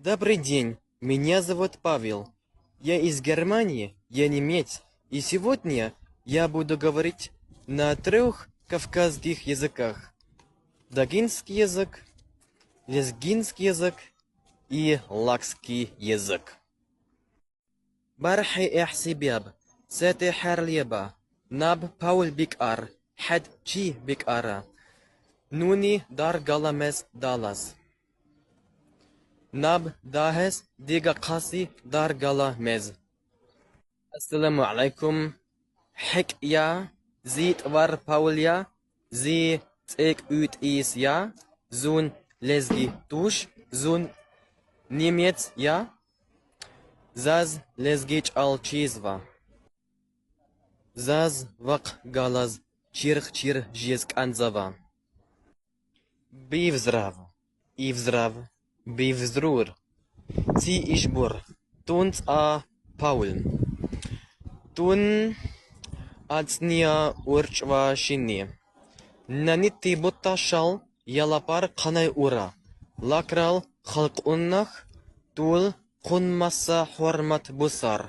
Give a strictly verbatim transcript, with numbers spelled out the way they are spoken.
Добрый день, меня зовут Павел. Я из Германии, я немец, и сегодня я буду говорить на трёх кавказских языках: дагинский язык, лезгинский язык и лакский язык. Бархьи эхсибеб, цетӀи хъерлеб, наб Павел бикӀар, гьад чи бикӀара. Нуни дар гала мез далаз. Наб дагьез дигахъаси дар гала мез. Ассаламу алейкум. ГьикӀ я, зи тӀвар Павел я, зи цӀекӀуьд йис я, зун лезги туш, зун немец я, заз лезги чӀал чизва. Заз вахъ галаз чирх чир жез кӀанзава. Бивзрав, ивзрав, бивзрур. Ци ишбур. Тун цӀа Павел. Тун ацӀни я, урчӀва шини. Нани тийбут ташал ялапар хъанай ура. Лакрал халкьуннахъ тул хъун маса гьурмат бусар.